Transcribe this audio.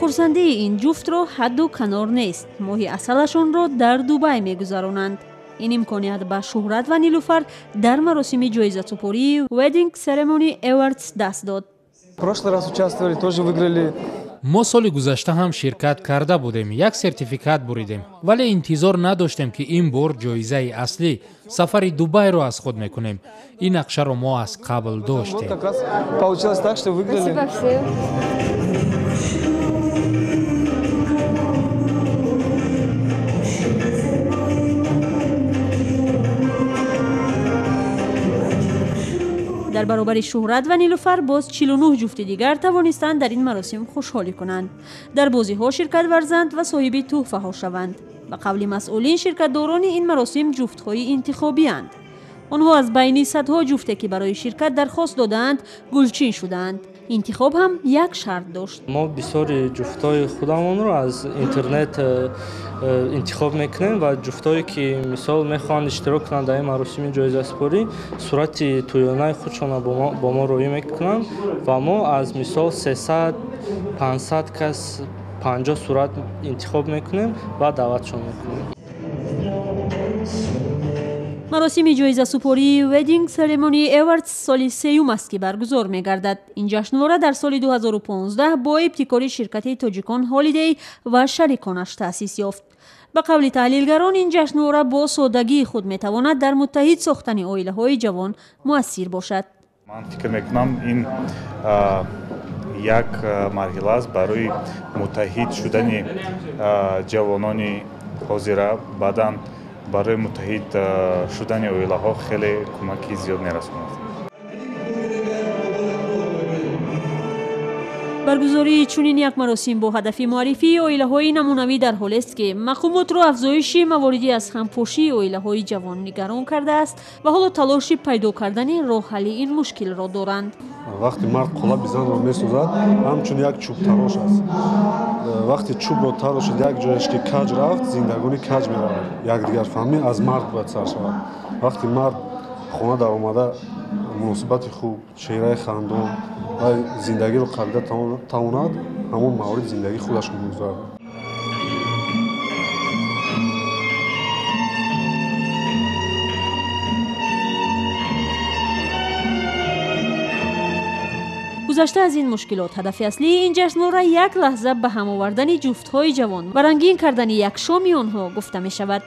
Хурсандии ин ҷуфтро ҳадду канор нест. Моҳи асалашонро дар Дубай мегузаронанд. Ин имконият ба Шӯҳрат ва Нилуфар дар маросими ҷоизасупории Wedding Ceremony Awards даст дод. Прошлый раз участвовали, тоже выиграли. Мо соли гузашта ҳам ширкат карда будем, як сертификат буридем, вале интизор надоштем, ки ин бор ҷоизаи аслӣ, сафари Дубайро аз худ мекунем. Ин нақшаро мо аз қабл Вот доштем. Как раз получилось так, что выиграли. Спасибо всем. Дар баробари Шӯҳрат ва Нилуфар боз 49 ҷуфти дигар тавонистанд дар ин маросим хушҳолӣ кунанд, дар бозиҳо ширкат варзанд ва соҳиби тӯҳфаҳо шаванд. Ба қавли масъулин, ширкатдорони ин маросим ҷуфтҳои интихобиянд. Онҳо аз байни садҳо ҷуфте, ки барои ширкат дархост додаанд, гулчин шудаанд. Интихоб ҳам як шарт дошт. Мо бисёри ҷуфтҳои худамонро аз интернет интихоб мекунем ва ҷуфтҳое, ки мисол мехоҳанд иштирок кунанд дар ин маросими ҷоизасупорӣ, сурати тӯёнаи худшонро бо мо роҳӣ мекунанд ва мо аз мисол 300, 500 кас 50 сурат интихоб мекунем ва даъватшон мекунем. Маросими ҷоизасупории Wedding Ceremony Awards соли сеюм аст, ки баргузор мегардад. Ин ҷашнвора дар соли 2015 бо ибтикори ширкати Тоҷикон Ҳолидей ва шариконаш таъсис ёфт. Ба қавли таҳлилгарон, ин ҷашнвора бо содагии худ метавонад дар муттаҳид сохтани оилаҳои ҷавон муассир бошад. Ман фикр мекунам, ин як марҳила аст барои муттаҳид шудани ҷавонони ҳозира. Баъдан барои муттаҳид шудани оилаҳо хеле кӯмаки зиёд мерасонад. Баргузории чунин як маросим бо ҳадафи муаррифии оилаҳои намунавӣ дар ҳолест, ки мақомотро афзоиши мавориди аз ҳампошии оилаҳои ҷавон нигарон кардааст ва ҳоло талоши пайдо кардани роҳҳалли ин мушкилро доранд. Вақте мард қолаби занро месозад, ҳамчун як чӯбтарош аст. Вақте чӯбро тарошид, як ҷояш ки каҷ рафт, зиндагонӣ каҷ меравад. Якдигарфаҳмӣ аз мард бояд сар шавад. Вақте мард хона даромада, муносибати хуб, чеҳраи хандон ва зиндагиро қабида тавонад, ҳамон маврид зиндагии худаш мегузарад. Гузашта аз ин мушкилот, ҳадафи аслии ин ҷашнвора як лаҳза ба ҳам овардани ҷуфтҳои ҷавон ва рангин кардани як шоми онҳо гуфта мешавад.